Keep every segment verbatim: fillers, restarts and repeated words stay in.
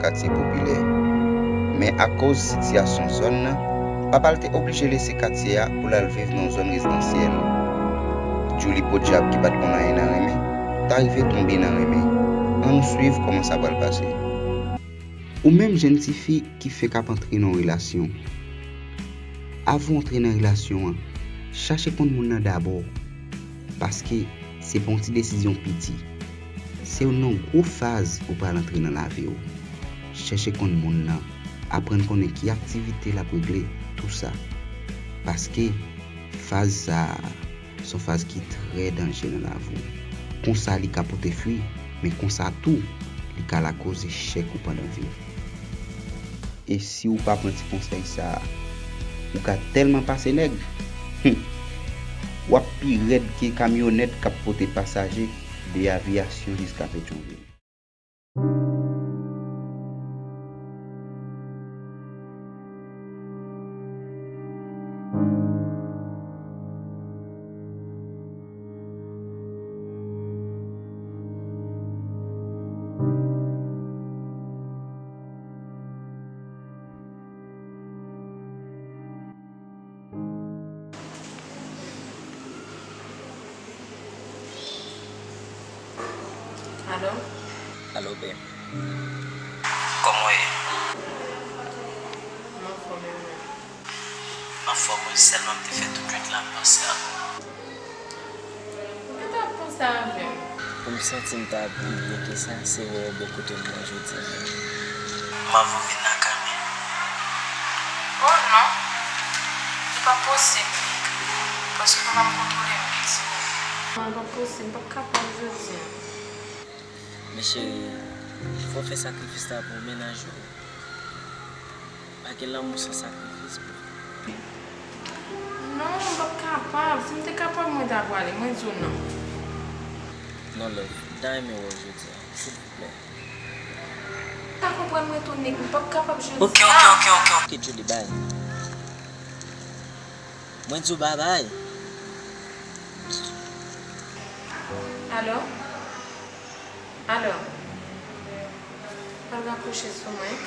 katye popilè. Men akoz sitiyasyon zòn nan, papa l te oblije lese katye a pou l al viv nan yon zòn rezidansyèl. Julie, podyab ki pa t konn anyen nan renmen, ta rive tonbe nan renmen. Ann nou swiv kòman sa pral pase. Ou menm jèn tifi ki fenk ap antre nan yon relasyon, avan w antre nan relasyon an, chache konn moun nan dabò, paske se pa yon ti desizyon piti. Se youn nan gwo faz ou pral antre nan lavi w. Chèche konn moun nan, aprann konnen ki aktivite l ap regle, tou sa. Paske faz sa a, se yon faz ki trè danje nan lavi w. Konsa li ka pote fwi, men konsa tou, li ka lakoz echèk ou pandan vi w. E si w pa pran ti konsèy sa a, ou ka tèlman pase nèg, hmm, w ap pi rèd ke kamyonèt k ap pote pasaje de Aviasyon jiska Petyonvil. Alo? Alo, babe. Kòman w ye? M anfòm, e ou menm? M anfòm, wi, sèlman m te fè tout nuit la ap panse a ou. Ou gentan ap panse avè m? Pou m santi m ta pi byen ke sa, se wè w bò kote m nan jodi a. M anvi w vin lakay mwen. Oh non! Li p ap posib. Paske papa m kontwole m piti. Non, li p ap posib. M p ap kapab jodi a. Men cheri, fò w fè sakrifis la pou mennaj ou. Pa gen lanmou san sakrifis, boo. Non, m p ap kapab. Si m te kapab, mwen ta pwale. Mwen di w non. Non, love. M ta renmen wè w jodi a, silvouplè. Ou ka konprann mwen tou, Nick. M p ap kapab jodi a. Ok, ok, ok, ok, ok. Ok, Julie, bye. Mwen di w babay. Alo? Alo? Al rakwoche sou mwen.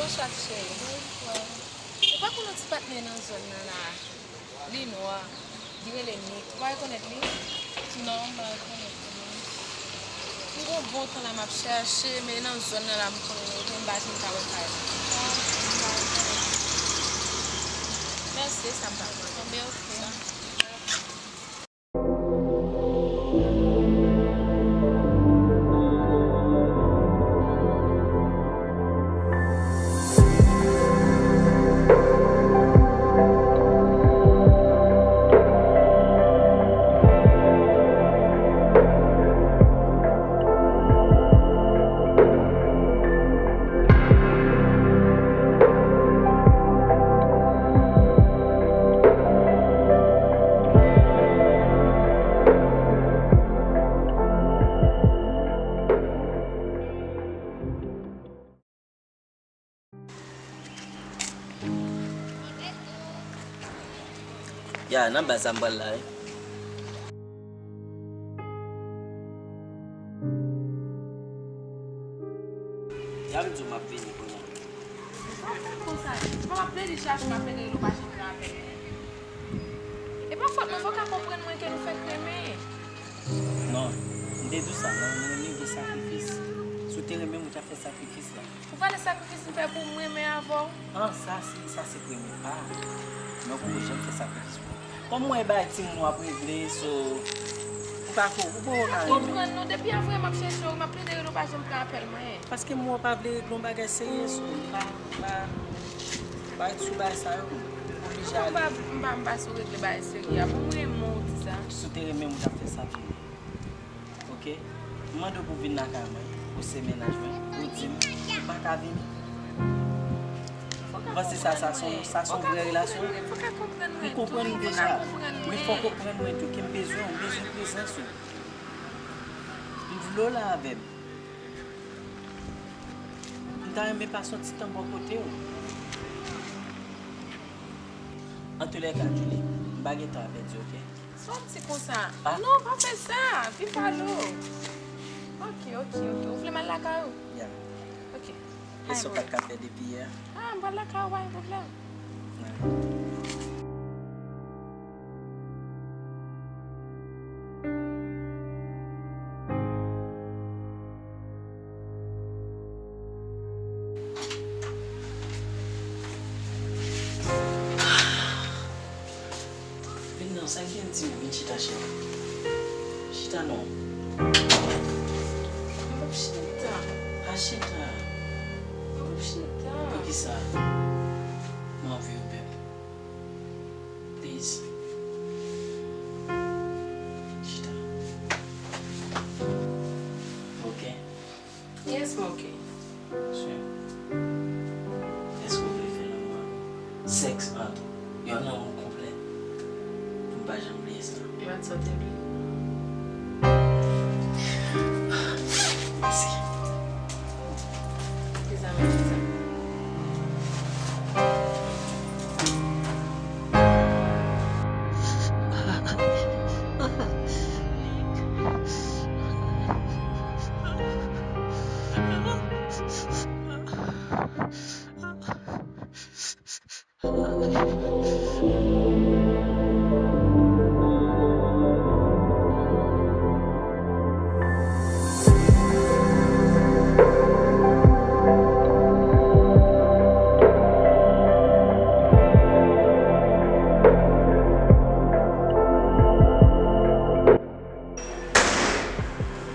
Bonswa, ti cheri. Bonswa. Ou pa konn yon ti patnè nan zòn nan la? Li nwa. Li rele Nick. Ou pa rekonèt li? Non, m pa rekonèt li, non. M gon bon tan la m ap chache, men nan zòn nan la m konnen l rete, m pa janm ka wè kay la. Ah, m pa rekonèt li. Mèsi, e sa m pa konnen. Enben, oke. Ya, nan baz sa m pral la wi. Ya m di w m ap vini kounye a. Sa w fè konsa? Fò m ap plede chache, m ap plede rele w pa janm pran apèl mwen. E pa fòt mwen, fò w ka konprann mwen ke nou fèk renmen. Non, m te di w sa, nan, nan renmen gen sakrifis. Si w te renmen m, ou t ap fè sakrifis la. Ou pale sakrifis m fè pou m renmen avè w? An, sa se, sa se premye pa. Men ou poko janm fè sakrifis pou mwen. Kòm mwen bay timoun w ap regle, so, ou pa ko, ou poko ka renmen. Konprann non, depi avan m ap chèche w, m ap plede rele w pa janm pran apèl mwen. Paske m wè w pa vle regle yon bagay serye, so, m pa, m pa, m pa ret sou bagay sa yo. M oblije ale. M pa, m pa, m pa sou regle bagay serye a. Pou mwen, renmen w di sa. Si w te renmen m, ou t ap fè sa pou mwen. Oke? M mande w pou w vin lakay mwen, ou se mennaj mwen, ou di m ou pa ka vini. Ou panse sa, sa se yon, sa se yon vrè relasyon? Fò w ka konprann mwen, fò w ka konprann mwen tou. M konprann ou deja. Men fò w konprann mwen tou, ke m bezwen w, m bezwen prezans ou. M vle w la avè m. M ta renmen pase yon ti tan bò kote w. Antoulèka, Julie, m pa gen tan a pèdi, oke? Sa w ap di konsa? Ah. Non, pa fè sa. Vin pale w. Oke, oke, oke. Ou vle m al lakay ou? Ya. Oke. E sa w pa t ka fè depi yè? Ah, m pral lakay ou, pa gen pwoblèm. Alright. Vin non, sa k gen di w? Vin chita, cheri. Chita non. M p ap chita. Pa chita. M p ap chita. Poukisa? M anvi w, beb. Please. Chita. Ok. Yes, m ok. Sure. Èske w vle fè lanmou ak mwen? Sèks antre yon lanmou konplè. Pou m pa janm bliye sa. Yo pa t sòti epi. Mèsi. Ki sa, mèsi sa?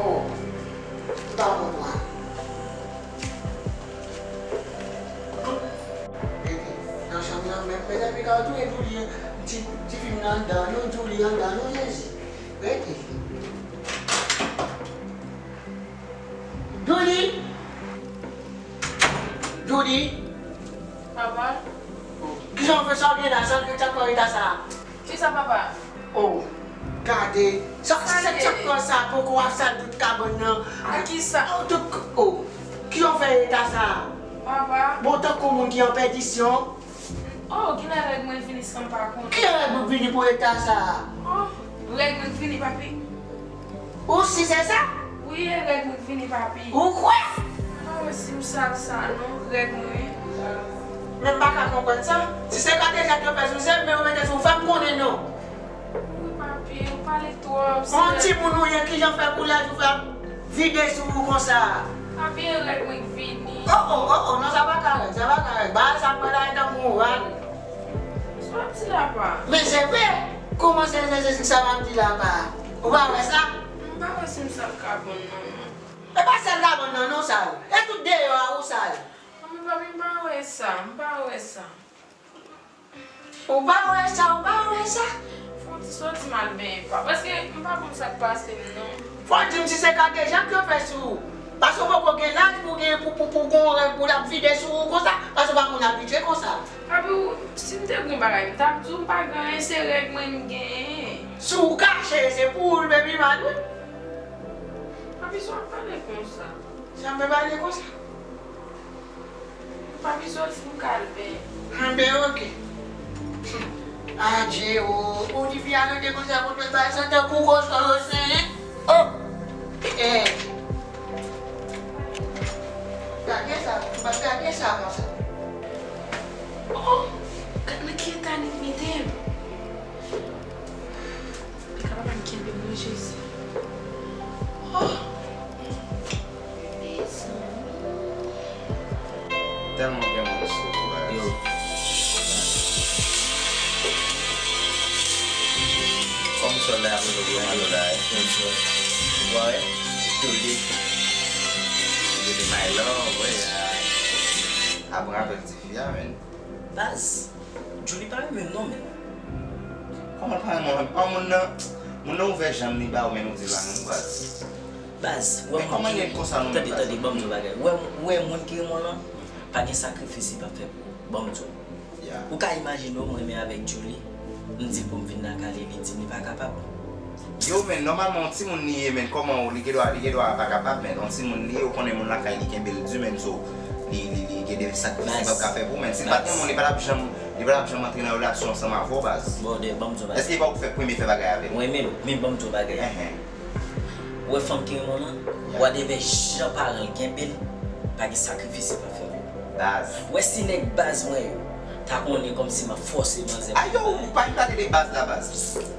Oh, m pa konprann. Rete. Nan chanm nan menm, mezanmi, gade tou, e Douli, ti, ti fi m nan anndan, non, Douli anndan, non, Jezi. Rete. Douli! Douli! Papa? Kijan w fè sa w gen la? Sa w fè, sa w fè eta sa? Kisa, papa? Oh, gade. Sa, sa, sa, sa k fè sa poko ap sal tout kabann nan. A kisa? Oh, tout, oh. Kijan w fè eta sa? Papa? Bon, tankou moun ki an pèdisyon. Oh, genlè règ mwen vini san m pa konnen. Ki règ ou vini pou eta sa? Oh, règ mwen vini, papi. Ou si se sa? Wi, e règ mwen vini, papi. Ou kwè? M pa wè si m sal sa non, règ mwen. Men m pa ka konprann sa. Si se katejak yo fè sou se, men yo mete sou, fè m konnen non. Wi, papi, ou pale twòp. On timoun ou ye, kijan fè pou laj ou fè ap vide sou ou konsa? Papi, e règ mwen k vini. Oh, oh, oh, oh, non, sa pa ka règ, sa pa ka règ. Bagay sa mwen la, e tankou yon règ. Sa w ap di la, pa? Men se vre. Kòman se, se, se, se sa w ap di la, pa? Ou pa wè sa? M pa wè si m sal kabann nan, non. E pa sèl kabann nan non sal. E tout deyò a ou sal. Manmi, papi, m pa wè sa, m pa wè sa. Ou pa wè sa, ou pa wè sa. Fò w di, soti m al benyen, pa. Paske m pa konn sa k pase m, non. Fò w di m si se katejak yo fè sou ou. Paske w poko gen laj pou gen, pou, pou, pou gon règ pou l ap vide sou ou konsa. Paske w pa konn abitye konsa. Papi, w, si m te gon bagay, m t ap di w m pa gen anyen, se règ mwen m genyen. Si w kache, se pou ou l pi mal, wi. Papi, sa w ap pale konsa? Sa m pale konsa? Papi, soti m ka al benyen. Anben, oke. Adje o, Olivia rete konsa pou tout bagay sa tankou kochon yo se. Oh! Eh, eh. Gade sa, m pa gade sa konsa. Oh! Gad nan ki eta Nick mete m. Li ka papa m kenbe m non Jezi. Oh! Mezanmi. Tèlman gen moun sou kou baz. Yo. Kòm sòlda ap rele w yo Manno la, eh. Yo, yo. Wè, Julie. Julie, my love, wè. Aprann apèl tifi a, menn. Baz, Julie pa renmen m non, menn. Kòman l pa renmen w? An, moun nan, moun nan ouvè janm li ba ou, menn, ou di l pa renmen w, baz. Baz, wè moun ki renmen w. Tande, tande, ban m di w bagay. Wè, wè moun ki renmen w lan, pa gen sakrifis li p ap fè pou ou. Ban m di w. Ou ka imajine w, mwen menm avèk Julie, m di pou m vin lakay li, li di m li pa kapab. Yo, menn, nòmalman, yon timoun li ye, menn, kòman ou, li gen dwa, li gen dwa pa kapab, menn, yon timoun li ye, ou konnen moun lakay li kenbe l di, menn, so, li, li, li gen de sakrifis li p ap ka fè pou ou, menn. Si l pa t gen moun, li pa t ap janm, li pa t ap janm antre nan relasyon ansanm avè w, baz. Bon, de, ban m di w bagay. Èske li pa ou k fè premye fè bagay avè l? Mwen menm, men ban m di w bagay. Enhen. Ou wè fanm ki renmen w lan, wè de vè jan paran l kenbe l, pa gen sakrifis li p ap fè pou ou. Baz. Ou wè si nèg baz mwen yo ta konnen kòmsi m ap fòse manzè. Ayo, ou pa vin pale de baz la, baz.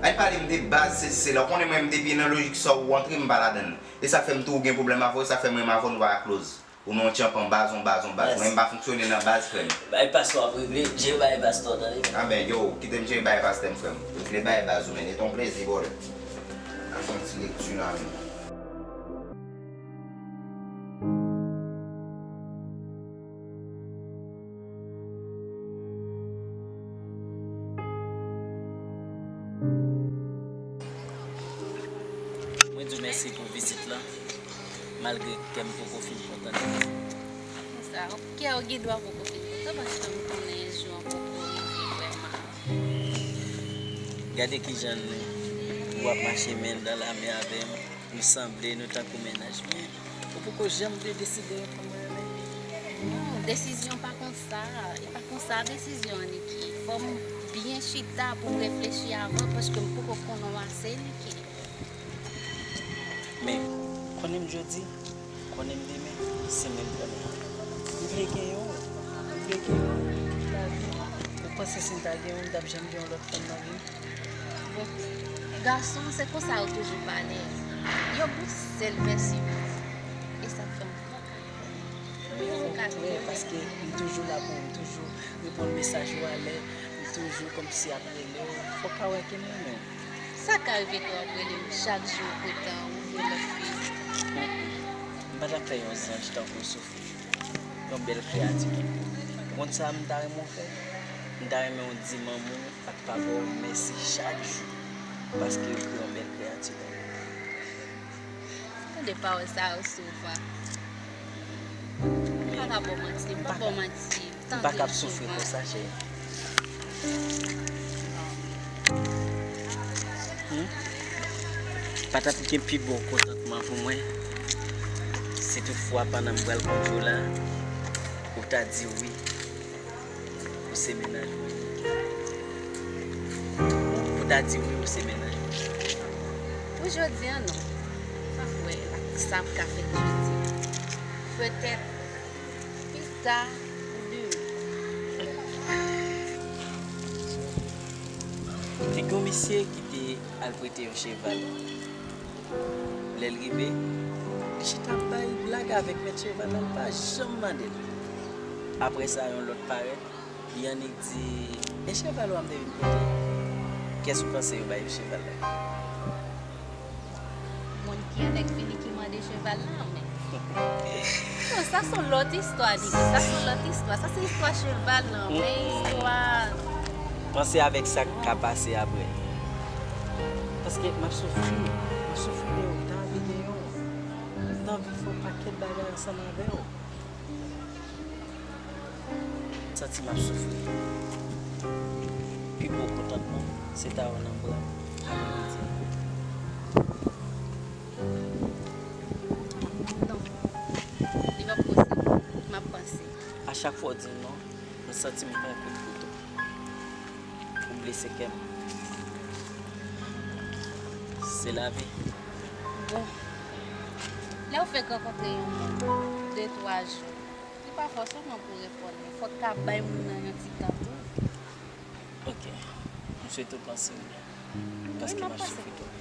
Ann pale m de baz, se, se la. Ou konnen mwen, m depi nan lojik sa ou antre, m pa ladann. E sa fè m tou gen pwoblèm avè w, e sa fè m renmen avè w, nou pa ka close. Ou nan yon tyanpan baz, on baz, on baz. Mwen, m pa fonksyone nan baz, frè m. Bay pastè w ap regle, jere bay pastè w, tande. Anben, yo, kite m jere bay pastè m, frè m. Regle bay baz ou, menn. E t on plezi, brother. N ap fè yon ti lekti la, menn. Mwen di w mèsi pou vizit lan, malgre kè m poko fin kontan. Konsa, kè w gen dwa poko fin kontan, paske m konnen jou an poko rive vrèman. Gade kijan nou, ou ap mache men dan la men avè m. Nou sanble, nou tankou mennaj, men ou poko janm vle deside yon fanm renmen. Non, desizyon pa konsa. E pa konsa desizyon an, Niki. Fò m byen chita pou m reflechi avan, paske m poko konnen w ase, Niki. Men, konnen m jodi, konnen m demen, se menm konnen an. M vle genyen w, m vle genyen w tout lavi. Ou panse si m ta genyen w, m t ap janm gen yon lòt fanm nan vi m? Bon, gason, se konsa yo toujou pale. Yo bon sèl mèsi pou ou. E sa k fè m poko. Men okontrè, paske m toujou la pou ou, m toujou reponn mesaj ou alè, m toujou kòmsi ap rele w. Fò w ka wè ke m renmen w. Sa ka rive ke w ap rele m chak jou, poutan ou gen lòt fi. M pa t ap fè yon zanj tankou w soufri. Yon bèl kreyati tankou w. Ou konn sa m ta renmen w fè? M ta renmen w di manman w ak papa w mèsi chak jou, paske yo kreye yon bèl kreyati tankou w. Tande pawòl sa yo souvan. M pa ka ba w manti, m pa ba w manti. M pa ka ap soufri konsa, cheri. Hmm? Pa t ap gen pi bon kontantman pou mwen si toutfwa pandan m pral kondui w la, ou ta di wi, ou se mennaj mwen. Ou ta di wi, ou se mennaj mwen. Pou jodi a, non. M pa kwè sa ap ka fèt jodi. Petèt, pita ou demen. Te gen yon misye ki te al prete yon cheval. Lè l rive, li chita ap bay blag avèk mèt cheval la, li pa janm mande l. Apre sa, yon lòt parèt, li annik di, "E cheval ou a m te vin prete?" Kiyès ou panse yo bay cheval la? Moun ki annik vini ki mande cheval la, men. Non, sa se yon lòt istwa, Niki. Sa se yon lòt istwa. Sa se istwa cheval lan, men istwa. Panse avèk sa k ka pase apre. Paske m ap soufri. M ap soufri de ou. M ta anvi genyen w. M ta anvi fè yon pakèt bagay ansanm avè w. M santi m ap soufri. Pi gwo kontantman, se ta wè w nan bra m apre midi. Non. Li p ap posib. M ap panse. A chak fwa w di m non, m santi m pran yon kout kouto. Ou Blese kè m. Se lavi. Bon, lè w fèk rankontre yon moun de twa jou, li pa fòseman pou reponn, men fòk ta bay moun nan yon ti tan tou. Ok. M swete w panse m byen. Paske m ap soufri twòp.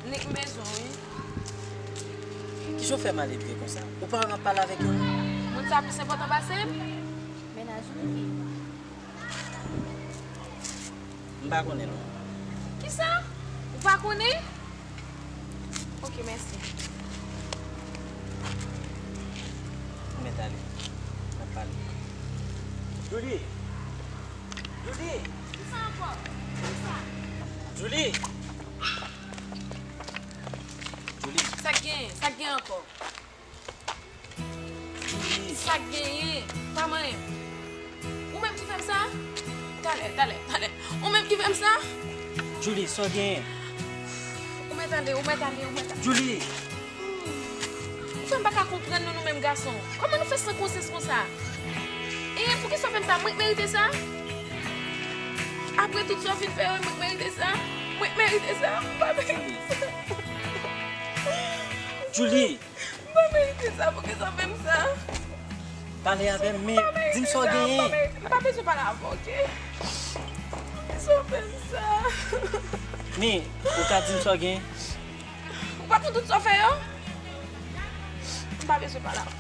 Nik, m bezwen w, wi. Kijan w fè maledve konsa? Ou pa renmen ap pale avèk yon moun? Moun sa plis enpòtan pase m? Mennaj ou li ye. M pa konnen non. Kisa? Ou pa konnen? Ok, mèsi. Ou mèt ale. N ap pale. Julie! Julie! Kisa ankò? Kisa? Julie! Julie! Sa k genyen? Sa k genyen ankò? Sa k genyen? Pa manyen m. Ou menm ki fè m sa? Talè, talè, talè. Ou menm ki fè m sa? Julie, sa w genyen? Ou mèt ale, ou mèt ale, ou mèt ale. Julie! Ou fè m pa ka konprann nou, nou menm gason. Kòman nou fè san konsyans konsa? E poukisa w fè m sa? Mwen k merite sa? Apre tout sa w fin fè yo, mwen k merite sa? Mwen k merite sa? M pa merite sa. Julie! M pa merite sa, poukisa w fè m sa? Pale avè m, men di m sa w genyen. M pa merite, m pa bezwen pale avè w, ok? Poukisa w fè m sa? Men, ou ka di m sa w genyen? Ou pa konn tout sa w fè yo? M pa bezwen pale avè w.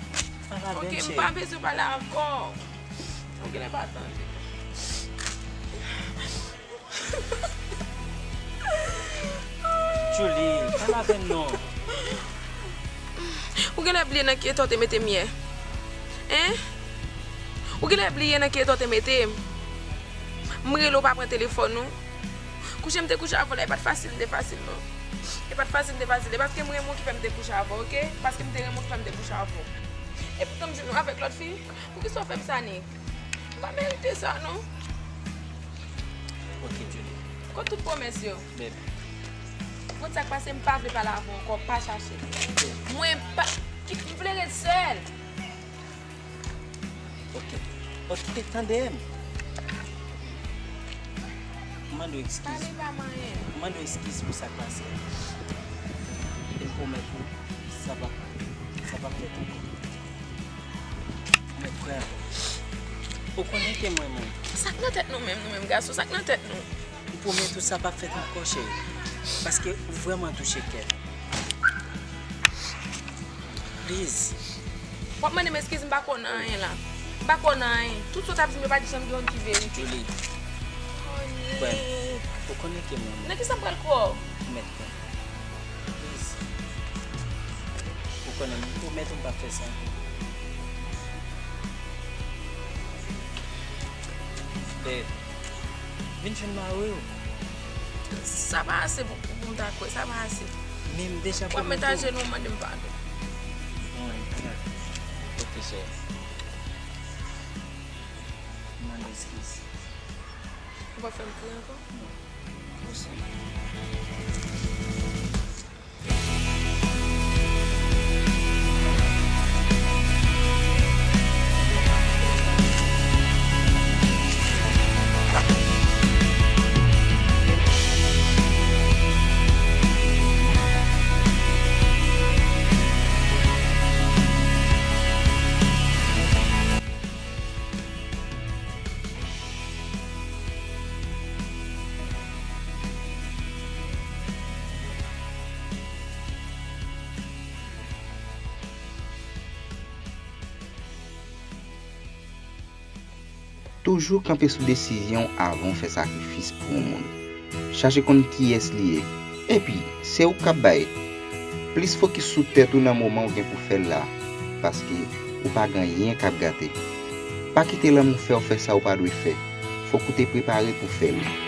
Pale avè m, cheri. Ok, m pa bezwen pale avè w. Ou genlè pa tande. Julie, pale avè m non. Ou genlè bliye nan ki eta w te mete m yè? Hein? Ou genlè bliye nan ki eta w te mete m? M rele w pa pran telefòn ou. Kouche m te kouche avè w la, e pa t fasil m te fasil non. E pa t fasil m te fasil. E paske m renmen w ki fè m te kouche avè w, ok? Paske m te renmen w ki fè m te kouche avè w. Epoutan m jwenn ou avèk lòt fi. Poukisa w fè m sa, Nik? M pa merite sa non. Ok, Julie. Kot tout pwomès yo? Babe. Konn sa k pase, m pa vle pale avè w ankò, pa chache m. Mwen pa, ki, m vle ret sèl. Ok. Ok, tande m. M mande w eskiz. Pale pa manyen. M mande w eskiz pou sa k pase a. E m pwomèt ou, sa p ap, sa p ap fèt ankò. Mwen kwè avè w. Ou konnen ke mwen menm. Sa k nan tèt nou menm, nou menm gason, sa k nan tèt nou? M pwomèt ou sa p ap fèt ankò, cheri. Paske ou vrèman touche kè m. Please. W ap mande m eskiz, m pa konn anyen la. M pa konn anyen. Tout sa w t ap di m yo pa t janm gen youn ki verite. Julie. Oh, Nik. Kwè m. Ou konnen ke mwen menm. Nan kisa m pral kwè w? Ou mèt kwè m. Please. Ou konnen m pwomèt ou m p ap fè sa ankò. Babe, vin jwenn mari w. Sa pa ase pou, pou m ta kwè, sa pa ase. Men m deja pwomèt ou. W ap met ajenou w mande m padon. Mwen, ok, cheri. M mande eskiz. Ou p ap fè m kriye ankò? Non. Mèsi. Toujou kanpe sou desizyon w avan w fè sakrifis pou yon moun. Chache konn kiyès li ye. Epi, se ou k ap bay. Plis fokis sou tèt ou nan moman w gen pou fè l la, paske ou pa gen anyen k ap gate. Pa kite lanmou fè w fè sa ou pa dwe fè. Fòk ou te prepare pou fè l.